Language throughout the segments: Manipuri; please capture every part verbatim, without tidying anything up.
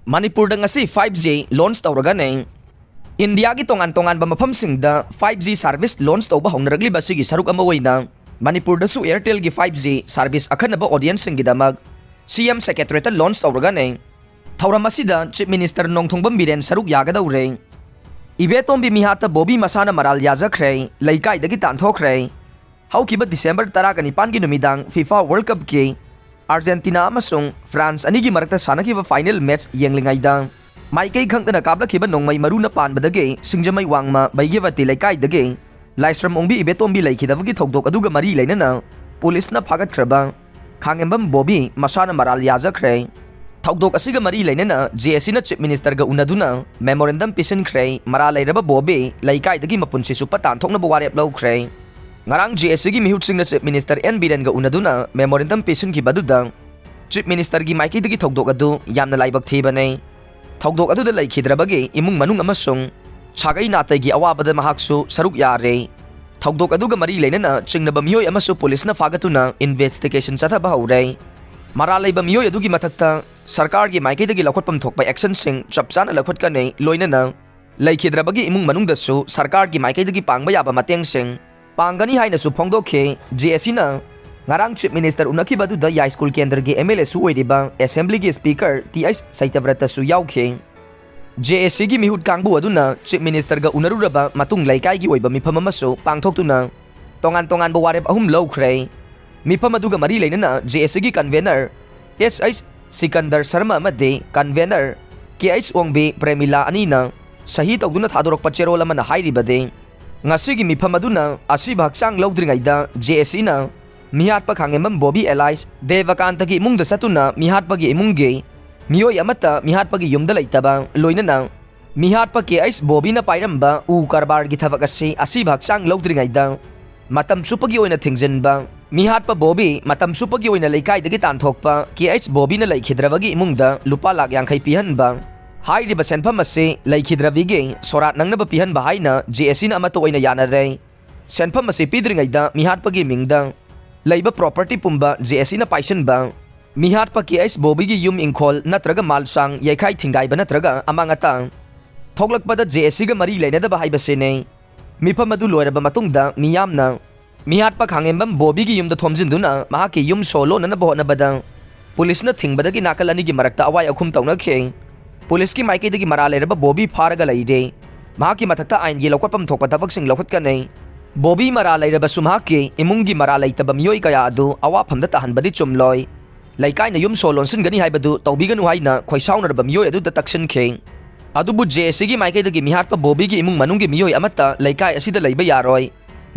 ꯃꯅꯤꯄꯨꯔꯗ ꯉꯁꯤ five G launch ꯇꯧꯔꯒꯅꯤ꯫ ꯏꯟꯗꯤꯌꯥꯒꯤ ꯇꯣꯉꯥꯟ ꯇꯣꯉꯥꯟꯕ ꯃꯐꯝꯁꯤꯡꯗ five G service launch ꯇꯧꯕ ꯍꯧꯅꯔꯛꯂꯤꯕ ꯑꯁꯤꯒꯤ ꯁꯔꯨꯛ ꯑꯃ ꯑꯣꯏꯅ ꯃꯅꯤꯄꯨꯔꯗꯁꯨ Airtelꯒꯤ five G service ꯑꯈꯟꯅꯕ audienceꯁꯤꯡꯒꯤꯗꯃꯛ C M Secretariatꯇ launch ꯇꯧꯔꯒꯅꯤ꯫ ꯊꯧꯔꯝ ꯑꯁꯤꯗ Chief Minister ꯅꯣꯡꯊꯣꯝꯕꯝ ꯕꯤꯔꯦꯟ ꯁꯔꯨꯛ ꯌꯥꯒꯗꯧꯔꯦ꯫ ꯏꯕꯦꯇꯣꯝꯕꯤ ꯃꯤꯍꯥꯠꯇ ꯕꯣꯕꯤ ꯃꯁꯥꯅ ꯃꯔꯥꯜ ꯌꯥꯖꯈ꯭ꯔꯦ, ꯂꯩꯀꯥꯏꯗꯒꯤ ꯇꯥꯟꯊꯣꯛꯈ꯭ꯔꯦ꯫ ꯍꯧꯈꯤꯕ ꯗꯤꯁꯦꯝꯕꯔ ꯇꯔꯥꯒ ꯅꯤꯄꯥꯟꯒꯤ ꯅꯨꯃꯤꯗꯥꯡ FIFA World Cupꯀꯤ ꯑꯥꯔꯖꯦꯟꯇꯤꯅꯥ ꯑꯃꯁꯨꯡ ꯐ꯭ꯔꯥꯟꯁ ꯑꯅꯤꯒꯤ ꯃꯔꯛꯇ ꯁꯥꯟꯅꯈꯤꯕ final match ꯌꯦꯡꯂꯤꯉꯩꯗ ꯃꯥꯏꯀꯩ ꯈꯪꯗꯅ ꯀꯥꯞꯂꯛꯈꯤꯕ ꯅꯣꯡꯃꯩ ꯃꯔꯨꯅ ꯄꯥꯟꯕꯗꯒꯤ ꯁꯤꯡꯖꯃꯩ ꯋꯥꯡꯃ ꯕꯩꯒꯦꯋꯥꯇꯤ ꯂꯩꯀꯥꯏꯗꯒꯤ ꯂꯥꯏꯁ꯭ꯔꯝ ꯑꯣꯡꯕꯤ ꯏꯕꯦꯇꯣꯝꯕꯤ ꯂꯩꯈꯤꯗꯕꯒꯤ ꯊꯧꯗꯣꯛ ꯑꯗꯨꯒ ꯃꯔꯤ ꯂꯩꯅꯅ ꯄꯨꯂꯤꯁꯅ ꯐꯥꯒꯠꯈ꯭ꯔꯕ ꯈꯥꯉꯦꯝꯕꯝ ꯕꯣꯕꯤ ꯃꯁꯥꯅ ꯃꯔꯥꯜ ꯌꯥꯖꯈ꯭ꯔꯦ꯫ ꯊꯧꯗꯣꯛ ꯑꯁꯤꯒ ꯃꯔꯤ ꯂꯩꯅꯅ JACꯅ Chief Ministerꯒ ꯎꯅꯗꯨꯅ memorandum ꯄꯤꯁꯤꯟꯈ꯭ꯔꯦ, ꯃꯔꯥꯜ ꯂꯩꯔꯕ ꯕꯣꯕꯤ ꯂꯩꯀꯥꯏꯗꯒꯤ ꯃꯄꯨꯟꯁꯤ ꯆꯨꯞꯄ ꯇꯥꯟꯊꯣꯛꯅꯕ ꯋꯥꯔꯦꯞ ꯂꯧꯈ꯭ꯔꯦ꯫ ꯉꯔꯥꯡ JACꯒꯤ ꯃꯤꯍꯨꯠꯁꯤꯡꯅ Chief Minister N ꯕꯤꯔꯦꯟꯒ ꯎꯅꯗꯨꯅ memorandum ꯄꯤꯁꯤꯟꯈꯤꯕ ꯑꯗꯨꯗ Chief Ministerꯒꯤ ꯃꯥꯏꯀꯩꯗꯒꯤ ꯊꯧꯗꯣꯛ ꯑꯗꯨ ꯌꯥꯝꯅ ꯂꯥꯏꯕꯛ ꯊꯤꯕꯅꯤ꯫ ꯊꯧꯗꯣꯛ ꯑꯗꯨꯗ ꯂꯩꯈꯤꯗ꯭ꯔꯕꯒꯤ ꯏꯃꯨꯡ ꯃꯅꯨꯡ ꯑꯃꯁꯨꯡ ꯁꯥꯒꯩ ꯅꯥꯇꯩꯒꯤ ꯑꯋꯥꯕꯗ ꯃꯍꯥꯛꯁꯨ ꯁꯔꯨꯛ ꯌꯥꯔꯦ꯫ ꯊꯧꯗꯣꯛ ꯑꯗꯨꯒ ꯃꯔꯤ ꯂꯩꯅꯅ ꯆꯤꯡꯅꯕ ꯃꯤꯑꯣꯏ ꯑꯃꯁꯨ ꯄꯨꯂꯤꯁꯅ ꯐꯥꯒꯠꯇꯨꯅ investigation ꯆꯠꯊꯕ ꯍꯧꯔꯦ꯫ ꯃꯔꯥꯜ ꯂꯩꯕ ꯃꯤꯑꯣꯏ ꯑꯗꯨꯒꯤ ꯃꯊꯛꯇ ꯁꯔꯀꯥꯔꯒꯤ ꯃꯥꯏꯀꯩꯗꯒꯤ ꯂꯧꯈꯠꯐꯝ ꯊꯣꯛꯄ actionꯁꯤꯡ ꯆꯞ ꯆꯥꯅ ꯂꯧꯈꯠꯀꯅꯤ, ꯂꯣꯏꯅꯅ ꯂꯩꯈꯤꯗ꯭ꯔꯕꯒꯤ ꯏꯃꯨꯡ ꯃꯅꯨꯡꯗꯁꯨ ꯁꯔꯀꯥꯔꯒꯤ ꯃꯥꯏꯀꯩꯗꯒꯤ ꯄꯥꯡꯕ ꯌꯥꯕ ꯃꯇꯦꯡꯁꯤꯡ ꯄꯥꯡꯒꯅꯤ ꯍꯥꯏꯅꯁꯨ ꯐꯣꯡꯗꯣꯛꯈꯤ꯫ JACꯅ ꯉꯔꯥꯡ Chief Minister ꯎꯅꯈꯤꯕ ꯑꯗꯨꯗ ꯌꯥꯏꯁ꯭ꯀꯨꯜ ꯀꯦꯟꯗ꯭ꯔꯒꯤ MLAꯁꯨ ꯑꯣꯏꯔꯤꯕ Assemblyꯒꯤ Speaker Th ꯁꯩꯇꯕ꯭ꯔꯇꯁꯨ ꯌꯥꯎꯈꯤ꯫ JACꯒꯤ ꯃꯤꯍꯨꯠ ꯀꯥꯡꯕꯨ ꯑꯗꯨꯅ Chief Ministerꯒ ꯎꯅꯔꯨꯔꯕ ꯃꯇꯨꯡ ꯂꯩꯀꯥꯏꯒꯤ ꯑꯣꯏꯕ ꯃꯤꯐꯝ ꯑꯃꯁꯨ ꯄꯥꯡꯊꯣꯛꯇꯨꯅ ꯇꯣꯉꯥꯟ ꯇꯣꯉꯥꯟꯕ ꯋꯥꯔꯦꯞ ꯑꯍꯨꯝ ꯂꯧꯈ꯭ꯔꯦ꯫ ꯃꯤꯐꯝ ꯑꯗꯨꯒ ꯃꯔꯤ ꯂꯩꯅꯅ JACꯒꯤ convener Th ꯁꯤꯀꯟꯗꯔ ꯁꯔꯃ ꯑꯃꯗꯤ convener Kh ꯑꯣꯡꯕꯤ ꯄ꯭ꯔꯦꯃꯤꯂꯥ ꯑꯅꯤꯅ ꯁꯍꯤ ꯇꯧꯗꯨꯅ ꯊꯥꯗꯣꯔꯛꯄ ꯆꯦꯔꯣꯜ ꯑꯃꯅ ꯍꯥꯏꯔꯤꯕꯗꯤ, ꯉꯁꯤꯒꯤ ꯃꯤꯐꯝ ꯑꯗꯨꯅ ꯑꯁꯤꯕ ꯍꯛꯆꯥꯡ ꯂꯧꯗ꯭ꯔꯤꯉꯩꯗ JACꯅ ꯃꯤꯍꯥꯠꯄ ꯈꯥꯉꯦꯝꯕꯝ ꯕꯣꯕꯤ alias ꯗꯦꯕꯀꯥꯟꯇꯒꯤ ꯏꯃꯨꯡꯗ ꯆꯠꯇꯨꯅ ꯃꯤꯍꯥꯠꯄꯒꯤ ꯏꯃꯨꯡꯒꯤ ꯃꯤꯑꯣꯏ ꯑꯃꯠꯇ ꯃꯤꯍꯥꯠꯄꯒꯤ ꯌꯨꯝꯗ ꯂꯩꯇꯕ, ꯂꯣꯏꯅꯅ ꯃꯤꯍꯥꯠꯄ Kh ꯕꯣꯕꯤꯅ ꯄꯥꯏꯔꯝꯕ ꯎ ꯀꯔꯕꯥꯔꯒꯤ ꯊꯕꯛ ꯑꯁꯤ ꯑꯁꯤꯕ ꯍꯛꯆꯥꯡ ꯂꯧꯗ꯭ꯔꯤꯉꯩꯗ ꯃꯇꯝ ꯆꯨꯞꯄꯒꯤ ꯑꯣꯏꯅ ꯊꯤꯡꯖꯤꯟꯕ, ꯃꯤꯍꯥꯠꯄ ꯕꯣꯕꯤ ꯃꯇꯝ ꯆꯨꯞꯄꯒꯤ ꯑꯣꯏꯅ ꯂꯩꯀꯥꯏꯗꯒꯤ ꯇꯥꯟꯊꯣꯛꯄ, Kh ꯕꯣꯕꯤꯅ ꯂꯩꯈꯤꯗ꯭ꯔꯕꯒꯤ ꯏꯃꯨꯡꯗ ꯂꯨꯄꯥ ꯂꯥꯈ ꯌꯥꯡꯈꯩ ꯄꯤꯍꯟꯕ, ꯍꯥꯏꯔꯤꯕ ꯁꯦꯟꯐꯝ ꯑꯁꯤ ꯂꯩꯈꯤꯗ꯭ꯔꯕꯤꯒꯤ ꯁꯣꯔꯥꯠ ꯅꯪꯅꯕ ꯄꯤꯍꯟꯕ ꯍꯥꯏꯅ JACꯅ ꯑꯃꯠꯇ ꯑꯣꯏꯅ ꯌꯥꯅꯔꯦ꯫ ꯁꯦꯟꯐꯝ ꯑꯁꯤ ꯄꯤꯗ꯭ꯔꯤꯉꯩꯗ ꯃꯤꯍꯥꯠꯄꯒꯤ ꯃꯤꯡꯗ ꯂꯩꯕ property ꯄꯨꯝꯕ JACꯅ ꯄꯥꯏꯁꯤꯟꯕ, ꯃꯤꯍꯥꯠꯄ ꯀꯦ ꯑꯩꯆ ꯕꯣꯕꯤꯒꯤ ꯌꯨꯝ ꯏꯪꯈꯣꯜ ꯅꯠꯇ꯭ꯔꯒ ꯃꯥꯜꯁꯥꯡ ꯌꯩꯈꯥꯏ ꯊꯤꯡꯒꯥꯏꯕ ꯅꯠꯇ꯭ꯔꯒ ꯑꯃꯥꯡ ꯑꯇꯥ ꯊꯣꯛꯂꯛꯄꯗ ꯖꯦ ꯑꯦꯁ ꯁꯤꯒ ꯃꯔꯤ ꯂꯩꯅꯗꯕ ꯍꯥꯏꯕꯁꯤꯅꯤ꯫ ꯃꯤꯐꯝ ꯑꯗꯨ ꯂꯣꯏꯔꯕ ꯃꯇꯨꯡꯗ ꯃꯤꯌꯥꯝꯅ ꯃꯤꯍꯥꯠꯄ ꯈꯥꯉꯦꯝꯕꯝ ꯕꯣꯕꯤꯒꯤ ꯌꯨꯝꯗ ꯊꯣꯝꯖꯤꯟꯗꯨꯅ ꯃꯍꯥꯛꯀꯤ ꯌꯨꯝ ꯁꯣ ꯂꯣꯟꯅꯅꯕ ꯍꯣꯠꯅꯕꯗ ꯄꯨꯂꯤꯁꯅ ꯊꯤꯡꯕꯗꯒꯤ ꯅꯥꯀꯜ ꯑꯅꯤꯒꯤ ꯃꯔꯛꯇ ꯑꯋꯥꯏ ꯑꯈꯨꯝ ꯇꯧꯅꯈꯤ꯫ ꯄꯨꯂꯤꯁꯀꯤ ꯃꯥꯏꯀꯩꯗꯒꯤ ꯃꯔꯥꯜ ꯂꯩꯔꯕ ꯕꯣꯕꯤ ꯐꯥꯔꯒ ꯂꯩꯔꯦ꯫ ꯃꯍꯥꯛꯀꯤ ꯃꯊꯛꯇ ꯑꯥꯏꯟꯒꯤ ꯂꯧꯈꯠꯐꯝ ꯊꯣꯛꯄ ꯊꯕꯛꯁꯤꯡ ꯂꯧꯈꯠꯀꯅꯤ꯫ ꯕꯣꯕꯤ ꯃꯔꯥꯜ ꯂꯩꯔꯕꯁꯨ ꯃꯍꯥꯛꯀꯤ ꯏꯃꯨꯡꯒꯤ ꯃꯔꯥꯜ ꯂꯩꯇꯕ ꯃꯤꯑꯣꯏ ꯀꯌꯥ ꯑꯗꯨ ꯑꯋꯥꯐꯝꯗ ꯇꯥꯍꯟꯕꯗꯤ ꯆꯨꯝꯂꯣꯏ꯫ ꯂꯩꯀꯥꯏꯅ ꯌꯨꯝ ꯁꯣ ꯂꯣꯟꯁꯤꯟꯒꯅꯤ ꯍꯥꯏꯕꯗꯨ ꯇꯧꯕꯤꯒꯅꯨ ꯍꯥꯏꯅ ꯈꯣꯏꯁꯥꯎꯅꯔꯕ ꯃꯤꯑꯣꯏ ꯑꯗꯨꯗ ꯇꯛꯁꯤꯟꯈꯤ꯫ ꯑꯗꯨꯕꯨ ꯖꯦ ꯑꯦꯁ ꯁꯤꯒꯤ ꯃꯥꯏꯀꯩꯗꯒꯤ ꯃꯤꯍꯥꯠꯄ ꯕꯣꯕꯤꯒꯤ ꯏꯃꯨꯡ ꯃꯅꯨꯡꯒꯤ ꯃꯤꯑꯣꯏ ꯑꯃꯠꯇ ꯂꯩꯀꯥꯏ ꯑꯁꯤꯗ ꯂꯩꯕ ꯌꯥꯔꯣꯏ꯫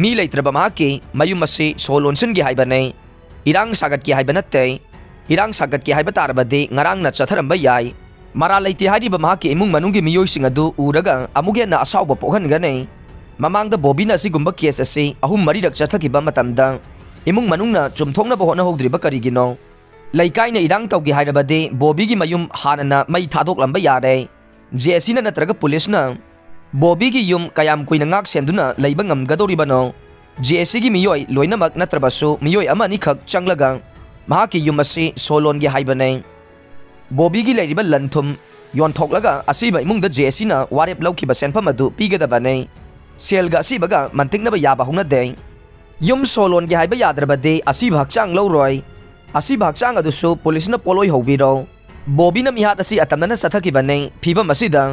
ꯃꯤ ꯂꯩꯇ꯭ꯔꯕ ꯃꯍꯥꯛꯀꯤ ꯃꯌꯨꯝ ꯑꯁꯤ ꯁꯣ ꯂꯣꯟꯁꯤꯟꯒꯦ ꯍꯥꯏꯕꯅꯤ꯫ ꯏꯔꯥꯡ ꯁꯥꯒꯠꯀꯦ ꯍꯥꯏꯕ ꯅꯠꯇꯦ꯫ ꯏꯔꯥꯡ ꯁꯥꯒꯠꯀꯦ ꯍꯥꯏꯕ ꯇꯥꯔꯕꯗꯤ ꯉꯔꯥꯡꯅ ꯆꯠꯊꯔꯝꯕ ꯌꯥꯏ꯫ ꯃꯔꯥꯜ ꯂꯩꯇꯦ ꯍꯥꯏꯔꯤꯕ ꯃꯍꯥꯛꯀꯤ ꯏꯃꯨꯡ ꯃꯅꯨꯡꯒꯤ ꯃꯤꯑꯣꯏꯁꯤꯡ ꯑꯗꯨ ꯎꯔꯒ ꯑꯃꯨꯛ ꯍꯦꯟꯅ ꯑꯁꯥꯎꯕ ꯄꯣꯛꯍꯟꯒꯅꯤ꯫ ꯃꯃꯥꯡꯗ ꯕꯣꯕꯤꯅ ꯑꯁꯤꯒꯨꯝꯕ ꯀꯦꯁ ꯑꯁꯤ ꯑꯍꯨꯝ ꯃꯔꯤꯔꯛ ꯆꯠꯊꯈꯤꯕ ꯃꯇꯝꯗ ꯏꯃꯨꯡ ꯃꯅꯨꯡꯅ ꯆꯨꯝꯊꯣꯛꯅꯕ ꯍꯣꯠꯅꯍꯧꯗ꯭ꯔꯤꯕ ꯀꯔꯤꯒꯤꯅꯣ? ꯂꯩꯀꯥꯏꯅ ꯏꯔꯥꯡ ꯇꯧꯒꯦ ꯍꯥꯏꯔꯕꯗꯤ ꯕꯣꯕꯤꯒꯤ ꯃꯌꯨꯝ ꯍꯥꯟꯅꯅ ꯃꯩ ꯊꯥꯗꯣꯛꯂꯝꯕ ꯌꯥꯔꯦ꯫ ꯖꯦ ꯑꯦꯁ ꯁꯤꯅ ꯅꯠꯇ꯭ꯔꯒ ꯄꯨꯂꯤꯁꯅ ꯕꯣꯕꯤꯒꯤ ꯌꯨꯝ ꯀꯌꯥꯝ ꯀꯨꯏꯅ ꯉꯥꯛ ꯁꯦꯟꯗꯨꯅ ꯂꯩꯕ ꯉꯝꯒꯗꯧꯔꯤꯕꯅꯣ? ꯖꯦ ꯑꯦꯁ ꯁꯤꯒꯤ ꯃꯤꯑꯣꯏ ꯂꯣꯏꯅꯃꯛ ꯅꯠꯇ꯭ꯔꯕꯁꯨ ꯃꯤꯑꯣꯏ ꯑꯃ ꯑꯅꯤꯈꯛ ꯆꯪꯂꯒ ꯃꯍꯥꯛꯀꯤ ꯌꯨꯝ ꯑꯁꯤ ꯁꯣ ꯂꯣꯟꯒꯦ ꯍꯥꯏꯕꯅꯦ꯫ ꯕꯣꯕꯤꯒꯤ ꯂꯩꯔꯤꯕ ꯂꯟ ꯊꯨꯝ ꯌꯣꯟꯊꯣꯛꯂꯒ ꯑꯁꯤꯕ ꯏꯃꯨꯡꯗ ꯖꯦ ꯑꯦꯁ ꯁꯤꯅ ꯋꯥꯔꯦꯞ ꯂꯧꯈꯤꯕ ꯁꯦꯟꯐꯝ ꯑꯗꯨ ꯄꯤꯒꯗꯕꯅꯦ꯫ ꯁꯦꯜꯒ ꯑꯁꯤꯕꯒ ꯃꯟꯇꯤꯛꯅꯕ ꯌꯥꯕ ꯍꯧꯅꯗꯦ꯫ ꯌꯨꯝ ꯁꯣ ꯂꯣꯟꯒꯦ ꯍꯥꯏꯕ ꯌꯥꯗ꯭ꯔꯕꯗꯤ ꯑꯁꯤꯕ ꯍꯛꯆꯥꯡ ꯂꯧꯔꯣꯏ꯫ ꯑꯁꯤꯕ ꯍꯛꯆꯥꯡ ꯑꯗꯨꯁꯨ ꯄꯨꯂꯤꯁꯅ ꯄꯣꯠꯂꯣꯏ ꯍꯧꯕꯤꯔꯣ꯫ ꯕꯣꯕꯤꯅ ꯃꯤꯍꯥꯠ ꯑꯁꯤ ꯑꯇꯝꯅꯅ ꯆꯠꯊꯈꯤꯕꯅꯤ꯫ ꯐꯤꯕꯝ ꯑꯁꯤꯗ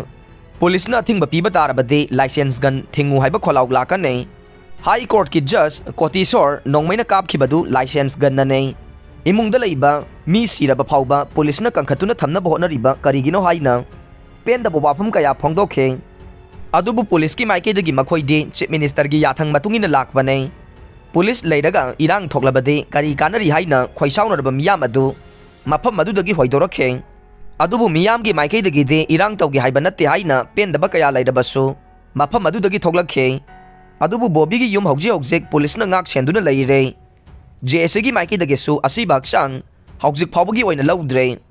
ꯄꯨꯂꯤꯁꯅ ꯑꯊꯤꯡꯕ ꯄꯤꯕ ꯇꯥꯔꯕꯗꯤ ꯂꯥꯏꯁꯦꯟꯁ ꯒꯟ ꯊꯤꯡꯉꯨ ꯍꯥꯏꯕ ꯈꯣꯜꯂꯥꯎ ꯂꯥꯛꯀꯅꯤ꯫ ꯍꯥꯏ ꯀꯣꯔꯠꯀꯤ ꯖꯖ ꯀꯣꯇꯤꯁꯣꯔ ꯅꯣꯡꯃꯩꯅ ꯀꯥꯞꯈꯤꯕꯗꯨ ꯂꯥꯏꯁꯦꯟꯁ ꯒꯟꯅꯅꯤ꯫ ꯏꯃꯨꯡꯗ ꯂꯩꯕ ꯃꯤ ꯁꯤꯔꯕ ꯐꯥꯎꯕ ꯄꯨꯂꯤꯁꯅ ꯀꯟꯈꯠꯇꯨꯅ ꯊꯝꯅꯕ ꯍꯣꯠꯅꯔꯤꯕ ꯀꯔꯤꯒꯤꯅꯣ ꯍꯥꯏꯅ ꯄꯦꯟꯗꯕ ꯋꯥꯐꯝ ꯀꯌꯥ ꯐꯣꯡꯗꯣꯛꯈꯤ꯫ ꯑꯗꯨꯕꯨ ꯄꯨꯂꯤꯁꯀꯤ ꯃꯥꯏꯀꯩꯗꯒꯤ ꯃꯈꯣꯏꯗꯤ ꯆꯤꯐ ꯃꯤꯅꯤꯁꯇꯔꯒꯤ ꯌꯥꯊꯪ ꯃꯇꯨꯡ ꯏꯟꯅ ꯂꯥꯛꯄꯅꯤ꯫ ꯄꯨꯂꯤꯁ ꯂꯩꯔꯒ ꯏꯔꯥꯡ ꯊꯣꯛꯂꯕꯗꯤ ꯀꯔꯤ ꯀꯥꯟꯅꯔꯤ ꯍꯥꯏꯅ ꯈꯣꯏꯁꯥꯎꯅꯔꯕ ꯃꯤꯌꯥꯝ ꯑꯗꯨ ꯃꯐꯝ ꯑꯗꯨꯗꯒꯤ ꯍꯣꯏꯗꯣꯔꯛꯈꯤ꯫ ꯑꯗꯨꯕꯨ ꯃꯤꯌꯥꯝꯒꯤ ꯃꯥꯏꯀꯩꯗꯒꯤꯗꯤ ꯏꯔꯥꯡ ꯇꯧꯒꯦ ꯍꯥꯏꯕ ꯅꯠꯇꯦ ꯍꯥꯏꯅ ꯄꯦꯟꯗꯕ ꯀꯌꯥ ꯂꯩꯔꯕꯁꯨ ꯃꯐꯝ ꯑꯗꯨꯗꯒꯤ ꯊꯣꯛꯂꯛꯈꯤ꯫ ꯑꯗꯨꯕꯨ ꯕꯣꯕꯤꯒꯤ ꯌꯨꯝ ꯍꯧꯖꯤꯛ ꯍꯧꯖꯤꯛ ꯄꯨꯂꯤꯁꯅ ꯉꯥꯛ ꯁꯦꯟꯗꯨꯅ ꯂꯩꯔꯦ꯫ ꯖꯦ ꯑꯦꯁ ꯁꯤꯒꯤ ꯃꯥꯏꯀꯩꯗꯒꯤꯁꯨ ꯑꯁꯤꯕ ꯍꯛꯆꯥꯡ ꯍꯧꯖꯤꯛ ꯐꯥꯎꯕꯒꯤ ꯑꯣꯏꯅ ꯂꯧꯗ꯭ꯔꯦ꯫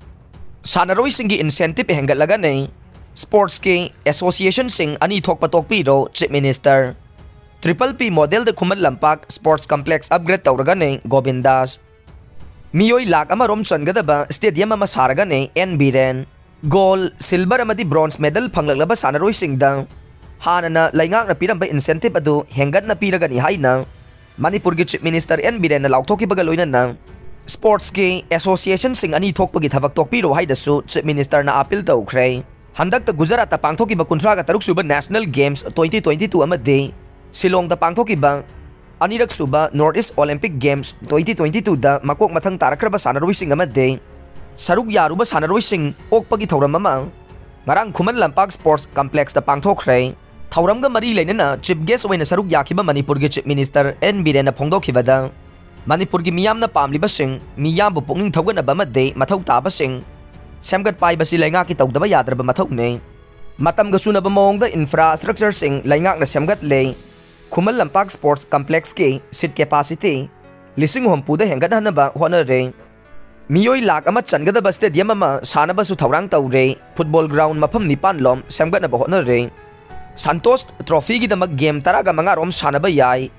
ꯁꯥꯟꯅꯔꯣꯏꯁꯤꯡꯒꯤ ꯏꯟꯁꯦꯟꯇꯤꯞ ꯍꯦꯟꯒꯠꯂꯒꯅꯤ꯫ ꯁ꯭ꯄꯣꯔꯠꯁꯀꯤ ꯑꯦꯁꯣꯁꯤꯌꯦꯁꯟꯁꯤꯡ ꯑꯅꯤ ꯊꯣꯛꯄ ꯇꯣꯛꯄꯤꯔꯣ, ꯆꯤꯐ ꯃꯤꯅꯤꯁꯇꯔ꯫ ꯇ꯭ꯔꯤꯄꯜ ꯄꯤ ꯃꯣꯗꯦꯜꯗ Khuman Lampak sports complex upgrade ꯇꯧꯔꯒꯅꯤ, ꯒꯣꯕꯤꯟꯗꯥꯁ꯫ ꯃꯤꯑꯣꯏ ꯂꯥꯈ ꯑꯃꯔꯣꯝ ꯆꯟꯒꯗꯕ stadium ꯑꯃ ꯁꯥꯔꯒꯅꯤ ꯑꯦꯟ ꯕꯤꯔꯦꯟ꯫ Gold, silver ꯑꯃꯗꯤ bronze medal ꯐꯪꯂꯛꯂꯕ ꯁꯥꯟꯅꯔꯣꯏꯁꯤꯡꯗ ꯍꯥꯟꯅꯅ ꯂꯩꯉꯥꯛꯅ ꯄꯤꯔꯝꯕ incentive ꯑꯗꯨ ꯍꯦꯟꯒꯠꯅ ꯄꯤꯔꯒꯅꯤ ꯍꯥꯏꯅ ꯃꯅꯤꯄꯨꯔꯒꯤ Chief Minister ꯑꯦꯟ ꯕꯤꯔꯦꯟꯅ ꯂꯥꯎꯊꯣꯛꯈꯤꯕꯒ ꯂꯣꯏꯅꯅ sportsꯀꯤ associationꯁꯤꯡ ꯑꯅꯤ ꯊꯣꯛꯄꯒꯤ ꯊꯕꯛ ꯇꯣꯛꯄꯤꯔꯣ ꯍꯥꯏꯅꯁꯨ Chief Ministerꯅ appeal ꯇꯧꯈ꯭ꯔꯦ꯫ ꯍꯟꯗꯛꯇ ꯒꯨꯖꯔꯥꯠꯇ ꯄꯥꯡꯊꯣꯛꯈꯤꯕ ꯀꯨꯟꯊ꯭ꯔꯥꯒ ꯇꯔꯨꯛ ꯁꯨꯕ National Games twenty twenty-two ꯑꯃꯗꯤ ꯁꯤꯂꯣꯡꯗ ꯄꯥꯡꯊꯣꯛꯈꯤꯕ ꯑꯅꯤꯔꯛ ꯁꯨꯕ North East Olympic Games twenty twenty-twoꯗ ꯃꯀꯣꯛ ꯃꯊꯪ ꯇꯥꯔꯛꯈ꯭ꯔꯕ ꯁꯥꯟꯅꯔꯣꯏꯁꯤꯡ ꯑꯃꯗꯤ ꯁꯔꯨꯛ ꯌꯥꯔꯨꯕ ꯁꯥꯟꯅꯔꯣꯏꯁꯤꯡ ꯑꯣꯛꯄꯒꯤ ꯊꯧꯔꯝ ꯑꯃ ꯉꯔꯥꯡ ꯈꯨꯃꯟ ꯂꯝꯄꯥꯛ Sports Complexꯇ ꯄꯥꯡꯊꯣꯛꯈ꯭ꯔꯦ꯫ ꯊꯧꯔꯝꯒ ꯃꯔꯤ ꯂꯩꯅꯅ chief guest ꯑꯣꯏꯅ ꯁꯔꯨꯛ ꯌꯥꯈꯤꯕ ꯃꯅꯤꯄꯨꯔꯒꯤ Chief Minister ꯑꯦꯟ ꯕꯤꯔꯦꯟꯅ ꯐꯣꯡꯗꯣꯛꯈꯤꯕꯗ, ꯃꯅꯤꯄꯨꯔꯒꯤ ꯃꯤꯌꯥꯝꯅ ꯄꯥꯝꯂꯤꯕꯁꯤꯡ, ꯃꯤꯌꯥꯝꯕꯨ ꯄꯨꯛꯅꯤꯡ ꯊꯧꯒꯠꯅꯕ ꯑꯃꯗꯤ ꯃꯊꯧ ꯇꯥꯕꯁꯤꯡ ꯁꯦꯝꯒꯠꯄ ꯍꯥꯏꯕꯁꯤ ꯂꯩꯉꯥꯛꯀꯤ ꯇꯧꯗꯕ ꯌꯥꯗ꯭ꯔꯕ ꯃꯊꯧꯅꯤ꯫ ꯃꯇꯝꯒ ꯆꯨꯅꯕ ꯃꯑꯣꯡꯗ infrastructureꯁꯤꯡ ꯂꯩꯉꯥꯛꯅ ꯁꯦꯝꯒꯠꯂꯦ꯫ Khuman Lampak Sports Complexꯀꯤ seat capacity ꯂꯤꯁꯤꯡ ꯍꯨꯝꯐꯨꯗ ꯍꯦꯟꯒꯠꯍꯟꯅꯕ ꯍꯣꯠꯅꯔꯦ꯫ ꯃꯤꯑꯣꯏ ꯂꯥꯈ ꯑꯃ ꯆꯟꯒꯗꯕ stadium ꯑꯃ ꯁꯥꯅꯕꯁꯨ ꯊꯧꯔꯥꯡ ꯇꯧꯔꯦ꯫ Football ground ꯃꯐꯝ ꯅꯤꯄꯥꯟ ꯂꯣꯝ ꯁꯦꯝꯒꯠꯅꯕ ꯍꯣꯠꯅꯔꯦ꯫ Santosh Trophyꯒꯤꯗꯃꯛ game ꯇꯔꯥꯒ ꯃꯉꯥ ꯔꯣꯝ ꯁꯥꯟꯅꯕ ꯌꯥꯏ꯫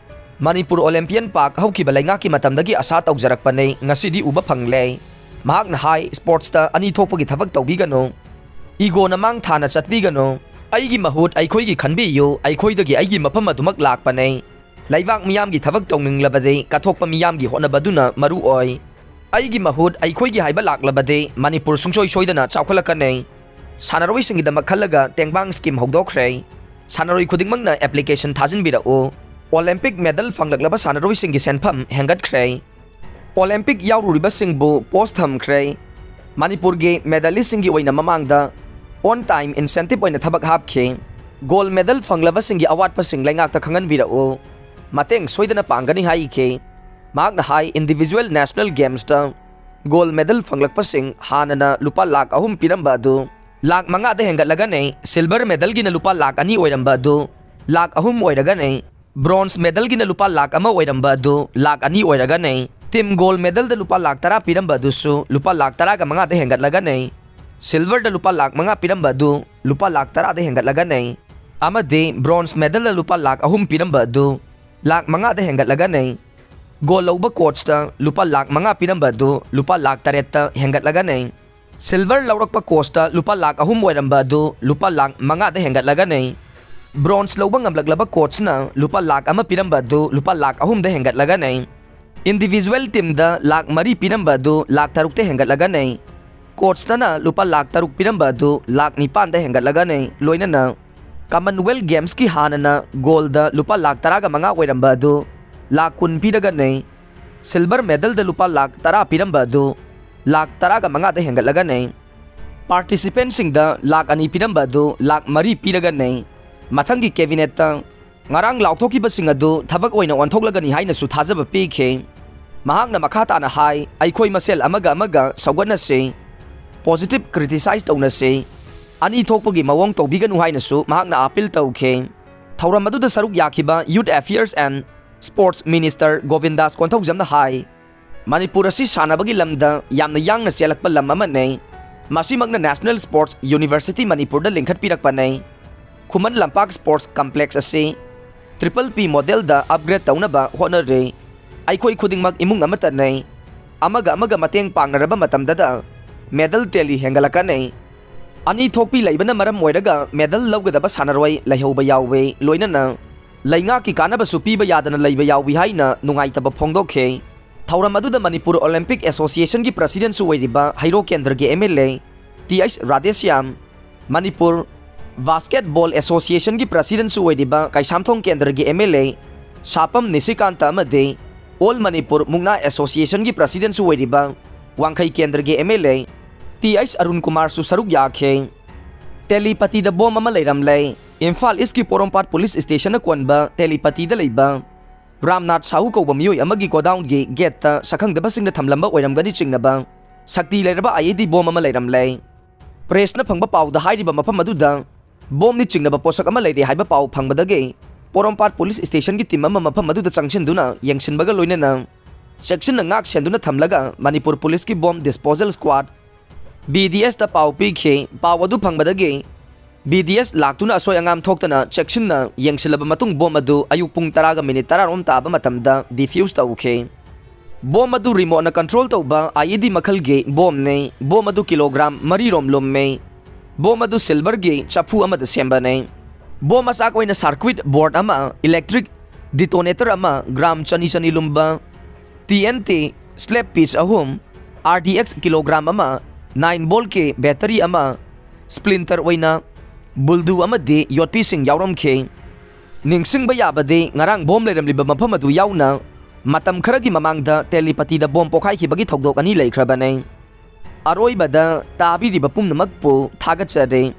ꯃꯅꯤꯄꯨꯔ Olympian Park ꯍꯧꯈꯤꯕ ꯂꯩꯉꯥꯛꯀꯤ ꯃꯇꯝꯗꯒꯤ ꯑꯁꯥ ꯇꯧꯖꯔꯛꯄꯅꯦ, ꯉꯁꯤꯗꯤ ꯎꯕ ꯐꯪꯂꯦ꯫ ꯃꯍꯥꯛꯅ ꯍꯥꯏ, sportsꯇ ꯑꯅꯤ ꯊꯣꯛꯄꯒꯤ ꯊꯕꯛ ꯇꯧꯕꯤꯒꯅꯨ꯫ Egoꯅ ꯃꯥꯡ ꯊꯥꯅ ꯆꯠꯄꯤꯒꯅꯨ꯫ ꯑꯩꯒꯤ ꯃꯍꯨꯠ ꯑꯩꯈꯣꯏꯒꯤ ꯈꯟꯕꯤꯌꯨ, ꯑꯩꯈꯣꯏꯗꯒꯤ ꯑꯩꯒꯤ ꯃꯐꯝ ꯑꯗꯨꯃꯛ ꯂꯥꯛꯄꯅꯦ꯫ ꯂꯩꯕꯥꯛ ꯃꯤꯌꯥꯝꯒꯤ ꯊꯕꯛ ꯇꯧꯅꯤꯡꯂꯕꯗꯤ ꯀꯠꯊꯣꯛꯄ ꯃꯤꯌꯥꯝꯒꯤ ꯍꯣꯠꯅꯕꯗꯨꯅ ꯃꯔꯨ ꯑꯣꯏ꯫ ꯑꯩꯒꯤ ꯃꯍꯨꯠ ꯑꯩꯈꯣꯏꯒꯤ ꯍꯥꯏꯕ ꯂꯥꯛꯂꯕꯗꯤ ꯃꯅꯤꯄꯨꯔ ꯁꯨꯡꯁꯣꯏ ꯁꯣꯏꯗꯅ ꯆꯥꯎꯈꯠꯂꯛꯀꯅꯤ꯫ ꯁꯥꯟꯅꯔꯣꯏꯁꯤꯡꯒꯤꯗꯃꯛ ꯈꯜꯂꯒ ꯇꯦꯡꯕꯥꯡ scheme ꯍꯧꯗꯣꯛꯈ꯭ꯔꯦ꯫ ꯁꯥꯟꯅꯔꯣꯏ ꯈꯨꯗꯤꯡꯃꯛꯅ application ꯊꯥꯖꯤꯟꯕꯤꯔꯛꯎ꯫ Olympic medal ꯐꯪꯂꯛꯂꯕ ꯁꯥꯟꯅꯔꯣꯏꯁꯤꯡꯒꯤ ꯁꯦꯟꯐꯝ ꯍꯦꯟꯒꯠꯈ꯭ꯔꯦ꯫ Olympic ꯌꯥꯎꯔꯨꯔꯤꯕꯁꯤꯡꯕꯨ post ꯊꯝꯈ꯭ꯔꯦ꯫ ꯃꯅꯤꯄꯨꯔꯒꯤ medalistꯁꯤꯡꯒꯤ ꯑꯣꯏꯅ ꯃꯃꯥꯡꯗ on time incentive ꯑꯣꯏꯅ ꯊꯕꯛ ꯍꯥꯞꯈꯤ꯫ Gold medal ꯐꯪꯂꯕꯁꯤꯡꯒꯤ ꯑꯋꯥꯠꯄꯁꯤꯡ ꯂꯩꯉꯥꯛꯇ ꯈꯪꯍꯟꯕꯤꯔꯛꯎ꯫ ꯃꯇꯦꯡ ꯁꯣꯏꯗꯅ ꯄꯥꯡꯒꯅꯤ ꯍꯥꯏꯈꯤ꯫ ꯃꯍꯥꯛꯅ ꯍꯥꯏ, individual national gamesꯇ gold medal ꯐꯪꯂꯛꯄꯁꯤꯡ ꯍꯥꯟꯅꯅ ꯂꯨꯄꯥ ꯂꯥꯈ ꯑꯍꯨꯝ ꯄꯤꯔꯝꯕ ꯑꯗꯨ ꯂꯥꯈ ꯃꯉꯥꯗ ꯍꯦꯟꯒꯠꯂꯒꯅꯤ꯫ Silver medalꯒꯤꯅ ꯂꯨꯄꯥ ꯂꯥꯈ ꯑꯅꯤ ꯑꯣꯏꯔꯝꯕ ꯑꯗꯨ ꯂꯥꯈ ꯑꯍꯨꯝ ꯑꯣꯏꯔꯒꯅꯤ꯫ Bronze medalꯒꯤꯅ ꯂꯨꯄꯥ ꯂꯥꯈ ꯑꯃ ꯑꯣꯏꯔꯝꯕ ꯑꯗꯨ ꯂꯥꯈ ꯑꯅꯤ ꯑꯣꯏꯔꯒꯅꯤ꯫ Team gold medalꯗ ꯂꯨꯄꯥ ꯂꯥꯈ ꯇꯔꯥ ꯄꯤꯔꯝꯕ ꯑꯗꯨꯁꯨ ꯂꯨꯄꯥ ꯂꯥꯈ ꯇꯔꯥꯒ ꯃꯉꯥꯗ ꯍꯦꯟꯒꯠꯂꯒꯅꯤ꯫ Silverꯗ ꯂꯨꯄꯥ ꯂꯥꯈ ꯃꯉꯥ ꯄꯤꯔꯝꯕ ꯑꯗꯨ ꯂꯨꯄꯥ ꯂꯥꯈ ꯇꯔꯥꯗ ꯍꯦꯟꯒꯠꯂꯒꯅꯤ꯫ ꯑꯃꯗꯤ bronze medalꯗ ꯂꯨꯄꯥ ꯂꯥꯈ ꯑꯍꯨꯝ ꯄꯤꯔꯝꯕ ꯑꯗꯨ ꯂꯥꯈ ꯃꯉꯥꯗ ꯍꯦꯟꯒꯠꯂꯒꯅꯤ꯫ ꯒꯣꯜ ꯂꯧꯕ ꯀꯣꯆꯇ ꯂꯨꯄꯥ ꯂꯥꯈ ꯃꯉꯥ ꯄꯤꯔꯝꯕ ꯑꯗꯨ ꯂꯨꯄꯥ ꯂꯥꯈ ꯇꯔꯦꯠꯇ ꯍꯦꯟꯒꯠꯂꯒꯅꯤ꯫ ꯁꯤꯜꯚꯔ ꯂꯧꯔꯛꯄ ꯀꯣꯆꯇ ꯂꯨꯄꯥ ꯂꯥꯈ ꯑꯍꯨꯝ ꯑꯣꯏꯔꯝꯕ ꯑꯗꯨ ꯂꯨꯄꯥ ꯂꯥꯈ ꯃꯉꯥꯗ ꯍꯦꯟꯒꯠꯂꯒꯅꯤ꯫ ꯕ꯭ꯔꯣꯟꯖ ꯂꯧꯕ ꯉꯝꯂꯛꯂꯕ ꯀꯣꯆꯅ ꯂꯨꯄꯥ ꯂꯥꯈ ꯑꯃ ꯄꯤꯔꯝꯕ ꯑꯗꯨ ꯂꯨꯄꯥ ꯂꯥꯈ ꯑꯍꯨꯝꯗ ꯍꯦꯟꯒꯠꯂꯒꯅꯤ꯫ ꯏꯟꯗꯤꯚꯤꯖꯨꯋꯦꯜ ꯇꯤꯝꯗ ꯂꯥꯈ ꯃꯔꯤ ꯄꯤꯔꯝꯕ ꯑꯗꯨ ꯂꯥꯈ ꯇꯔꯨꯛꯇ ꯍꯦꯟꯒꯠꯂꯒꯅꯤ꯫ ꯀꯣꯆꯇꯅ ꯂꯨꯄꯥ ꯂꯥꯈ ꯇꯔꯨꯛ ꯄꯤꯔꯝꯕ ꯑꯗꯨ ꯂꯥꯈ ꯅꯤꯄꯥꯟꯗ ꯍꯦꯟꯒꯠꯂꯒꯅꯤ꯫ ꯂꯣꯏꯅꯅ ꯀꯃꯟꯋꯦꯜꯊ ꯒꯦꯝꯁꯀꯤ ꯍꯥꯟꯅꯅ ꯒꯣꯜꯗ ꯂꯨꯄꯥ ꯂꯥꯈ ꯇꯔꯥꯒ ꯃꯉꯥ ꯑꯣꯏꯔꯝꯕ ꯑꯗꯨ ꯂꯥꯈ ꯀꯨꯟ ꯄꯤꯔꯒꯅꯤ꯫ ꯁꯤꯜꯚꯔ ꯃꯦꯗꯜꯗ ꯂꯨꯄꯥ ꯂꯥꯈ ꯇꯔꯥ ꯄꯤꯔꯝꯕ ꯑꯗꯨ ꯂꯥꯈ ꯇꯔꯥꯒ ꯃꯉꯥꯗ ꯍꯦꯟꯒꯠꯂꯒꯅꯤ꯫ ꯄꯥꯔꯇꯤꯁꯤꯄꯦꯟꯁꯤꯡꯗ ꯂꯥꯈ ꯑꯅꯤ ꯄꯤꯔꯝꯕ ꯑꯗꯨ ꯂꯥꯈ ꯃꯔꯤ ꯄꯤꯔꯒꯅꯤ꯫ ꯃꯊꯪꯒꯤ ꯀꯦꯕꯤꯅꯦꯠꯇ ꯉꯔꯥꯡ ꯂꯥꯎꯊꯣꯛꯈꯤꯕꯁꯤꯡ ꯑꯗꯨ ꯊꯕꯛ ꯑꯣꯏꯅ ꯑꯣꯟꯊꯣꯛꯂꯒꯅꯤ ꯍꯥꯏꯅꯁꯨ ꯊꯥꯖꯕ ꯄꯤꯈꯤ꯫ ꯃꯍꯥꯛꯅ ꯃꯈꯥ ꯇꯥꯅ ꯍꯥꯏ, "ꯑꯩꯈꯣꯏ ꯃꯁꯦꯜ ꯑꯃꯒ ꯑꯃꯒ ꯁꯧꯒꯠꯅꯁꯤ, positive criticize ꯇꯧꯅꯁꯤ, ꯑꯅꯤ ꯊꯣꯛꯄꯒꯤ ꯃꯑꯣꯡ ꯇꯧꯕꯤꯒꯅꯨ" ꯍꯥꯏꯅꯁꯨ ꯃꯍꯥꯛꯅ ꯑꯥꯄꯤꯜ ꯇꯧꯈꯤ꯫ ꯊꯧꯔꯝ ꯑꯗꯨꯗ ꯁꯔꯨꯛ ꯌꯥꯈꯤꯕ Youth Affairs and Sports Minister ꯒꯣꯕꯤꯟꯗꯥꯁ ꯀꯣꯟꯊꯧꯖꯝꯅ ꯍꯥꯏ, ꯃꯅꯤꯄꯨꯔ ꯑꯁꯤ ꯁꯥꯟꯅꯕꯒꯤ ꯂꯝꯗ ꯌꯥꯝꯅ ꯌꯥꯡꯅ ꯆꯦꯜꯂꯛꯄ ꯂꯝ ꯑꯃꯅꯤ꯫ ꯃꯁꯤꯃꯛꯅ National Sports University ꯃꯅꯤꯄꯨꯔꯗ ꯂꯤꯡꯈꯠꯄꯤꯔꯛꯄꯅꯤ꯫ ꯈꯨꯃꯟ ꯂꯝꯄꯥꯛ Sports Complex ꯑꯁꯤ triple P model ꯗ upgrade ꯇꯧꯅꯕ ꯍꯣꯠꯅꯔꯤ꯫ ꯑꯩꯈꯣꯏ ꯈꯨꯗꯤꯡꯃꯛ ꯏꯃꯨꯡ ꯑꯃꯠꯇꯅꯤ꯫ ꯑꯃꯒ ꯑꯃꯒ ꯃꯇꯦꯡ ꯄꯥꯡꯅꯔꯕ ꯃꯇꯝꯗꯗ medal tally ꯍꯦꯟꯒꯠꯂꯛꯀꯅꯤ꯫ ꯑꯅꯤ ꯊꯣꯛꯄꯤ ꯂꯩꯕꯅ ꯃꯔꯝ ꯑꯣꯏꯔꯒ medal ꯂꯧꯒꯗꯕ ꯁꯥꯟꯅꯔꯣꯏ ꯂꯩꯍꯧꯕ ꯌꯥꯎꯏ꯫ ꯂꯣꯏꯅꯅ ꯂꯩꯉꯥꯛꯀꯤ ꯀꯥꯟꯅꯕꯁꯨ ꯄꯤꯕ ꯌꯥꯗꯅ ꯂꯩꯕ ꯌꯥꯎꯏ ꯍꯥꯏꯅ ꯅꯨꯡꯉꯥꯏꯇꯕ ꯐꯣꯡꯗꯣꯛꯈꯤ꯫ ꯊꯧꯔꯝ ꯑꯗꯨꯗ ꯃꯅꯤꯄꯨꯔ Olympic Association ꯒꯤ President ꯁꯨ ꯑꯣꯏꯔꯤꯕ ꯍꯩꯔꯣꯛ ꯀꯦꯟꯗ꯭ꯔꯒꯤ M L A T H Radheshyam, Manipur Basketball Association ꯒꯤ President ꯁꯨ ꯑꯣꯏꯔꯤꯕ ꯀꯩꯁꯥꯝꯊꯣꯡ ꯀꯦꯟꯗ꯭ꯔꯒꯤ M L A ꯁꯥꯄꯝ ꯅꯤꯁꯤꯀꯥꯟꯇ ꯑꯃꯗꯤ All Manipur ꯃꯨꯛꯅꯥ Association ꯒꯤ President ꯁꯨ ꯑꯣꯏꯔꯤꯕ ꯋꯥꯡꯈꯩ ꯀꯦꯟꯗ꯭ꯔꯒꯤ M L A T H Arun ꯀꯨꯃꯥꯔꯁꯨ ꯁꯔꯨꯛ ꯌꯥꯈꯤ꯫ ꯇꯦꯂꯤꯄꯇꯤꯗ ꯕꯣꯝ ꯑꯃ ꯂꯩꯔꯝꯂꯦ꯫ ꯏꯝꯐꯥꯜ ꯏꯁꯀꯤ ꯄꯣꯔꯣꯝꯄꯥꯠ ꯄꯨꯂꯤꯁ ꯁ꯭ꯇꯦꯁꯟꯅ ꯀꯣꯟꯕ ꯇꯦꯂꯤꯄꯇꯤꯗ ꯂꯩꯕ ꯔꯥꯝꯅꯥꯊ ꯁꯥꯍꯨ ꯀꯧꯕ ꯃꯤꯑꯣꯏ ꯑꯃꯒꯤ ꯒꯣꯗꯥꯎꯟꯒꯤ ꯒꯦꯠꯇ ꯁꯛꯈꯪꯗꯕꯁꯤꯡꯅ ꯊꯝꯂꯝꯕ ꯑꯣꯏꯔꯝꯒꯅꯤ ꯆꯤꯡꯅꯕ ꯁꯛꯇꯤ ꯂꯩꯔꯕ I E D ꯕꯣꯝ ꯑꯃ ꯂꯩꯔꯝꯂꯦ꯫ ꯄ꯭ꯔꯦꯁꯅ ꯐꯪꯕ ꯄꯥꯎꯗ ꯍꯥꯏꯔꯤꯕ ꯃꯐꯝ ꯑꯗꯨꯗ ꯕꯣꯝꯅꯤ ꯆꯤꯡꯅꯕ ꯄꯣꯠꯁꯛ ꯑꯃ ꯂꯩꯔꯦ ꯍꯥꯏꯕ ꯄꯥꯎ ꯐꯪꯕꯗꯒꯤ ꯄꯣꯔꯣꯝꯄꯥꯠ ꯄꯨꯂꯤꯁ ꯁ꯭ꯇꯦꯁꯟꯒꯤ ꯇꯤꯝ ꯑꯃ ꯃꯐꯝ ꯑꯗꯨꯗ ꯆꯪꯁꯤꯟꯗꯨꯅ ꯌꯦꯡꯁꯤꯟꯕꯒ ꯂꯣꯏꯅꯅ ꯆꯦꯛꯁꯤꯟꯅ ꯉꯥꯛ ꯁꯦꯟꯗꯨꯅ ꯊꯝꯂꯒ ꯃꯅꯤꯄꯨꯔ ꯄꯨꯂꯤꯁꯀꯤ ꯕꯣꯝ ꯗꯤꯁꯄꯣꯖꯦꯜ ꯁ꯭ꯀ꯭ꯋꯥꯗ, ꯕꯤ ꯗꯤ ꯑꯦꯁꯇ ꯄꯥꯎ ꯄꯤꯈꯤ꯫ ꯄꯥꯎ ꯑꯗꯨ ꯐꯪꯕꯗꯒꯤ B D S ꯂꯥꯛꯇꯨꯅ ꯑꯁꯣꯏ ꯑꯉꯥꯝ ꯊꯣꯛꯇꯅ ꯆꯦꯛꯁꯤꯟꯅ ꯌꯦꯡꯁꯤꯜꯂꯕ ꯃꯇꯨꯡ ꯕꯣꯝ ꯑꯗꯨ ꯑꯌꯨꯛ ꯄꯨꯡ ꯇꯔꯥꯒ ꯃꯤꯅꯤꯠ ꯇꯔꯥ ꯔꯣꯝ ꯇꯥꯕ ꯃꯇꯝꯗ ꯗꯤꯐ꯭ꯌꯨꯁ ꯇꯧꯈꯤ꯫ ꯕꯣꯝ ꯑꯗꯨ ꯔꯤꯃꯣꯠꯅ ꯀꯟꯇ꯭ꯔꯣꯜ ꯇꯧꯕ I E D ꯃꯈꯜꯒꯤ ꯕꯣꯝꯅꯤ꯫ ꯕꯣꯝ ꯑꯗꯨ ꯀꯤꯂꯣꯒ꯭ꯔꯥꯝ ꯃꯔꯤ ꯔꯣꯝ ꯂꯨꯝꯃꯤ꯫ ꯕꯣꯝ ꯑꯗꯨ ꯁꯤꯜꯚꯔꯒꯤ ꯆꯐꯨ ꯑꯃꯗ ꯁꯦꯝꯕꯅꯤ꯫ ꯕꯣꯝ ꯃꯆꯥꯛ ꯑꯣꯏꯅ ꯁꯥꯔꯀ꯭ꯋꯤꯠ ꯕꯣꯔꯗ ꯑꯃ, ꯏꯂꯦꯛꯇ꯭ꯔꯤꯛ ꯗꯤꯇꯣꯅꯦꯇꯔ ꯑꯃ, ꯒ꯭ꯔꯥꯝ ꯆꯅꯤ ꯆꯅꯤ ꯂꯨꯝꯕ T N T ꯁ꯭ꯂꯦꯞ ꯄꯤꯁ ꯑꯍꯨꯝ, R D X ꯀꯤꯂꯣꯒ꯭ꯔꯥꯝ ꯑꯃ, ꯅꯥꯏꯟ ꯚꯣꯜꯠꯀꯤ ꯕꯦꯇꯔꯤ ꯑꯃ, ꯁ꯭ꯄ꯭ꯂꯤꯟꯇꯔ ꯑꯣꯏꯅ ꯕꯨꯜꯗꯨ ꯑꯃꯗꯤ ꯌꯣꯠꯄꯤꯁꯤꯡ ꯌꯥꯎꯔꯝꯈꯤ꯫ ꯅꯤꯡꯁꯤꯡꯕ ꯌꯥꯕꯗꯤ ꯉꯔꯥꯡ ꯕꯣꯝ ꯂꯩꯔꯝꯂꯤꯕ ꯃꯐꯝ ꯑꯗꯨ ꯌꯥꯎꯅ ꯃꯇꯝ ꯈꯔꯒꯤ ꯃꯃꯥꯡꯗ ꯇꯦꯂꯤꯄꯇꯤꯗ ꯕꯣꯝ ꯄꯣꯈꯥꯏꯈꯤꯕꯒꯤ ꯊꯧꯗꯣꯛ ꯑꯅꯤ ꯂꯩꯈ꯭ꯔꯕꯅꯤ꯫ ꯑꯔꯣꯏꯕꯗ ꯇꯥꯕꯤꯔꯤꯕ ꯄꯨꯝꯅꯃꯛꯄꯨ ꯊꯥꯒꯠꯆꯔꯤ꯫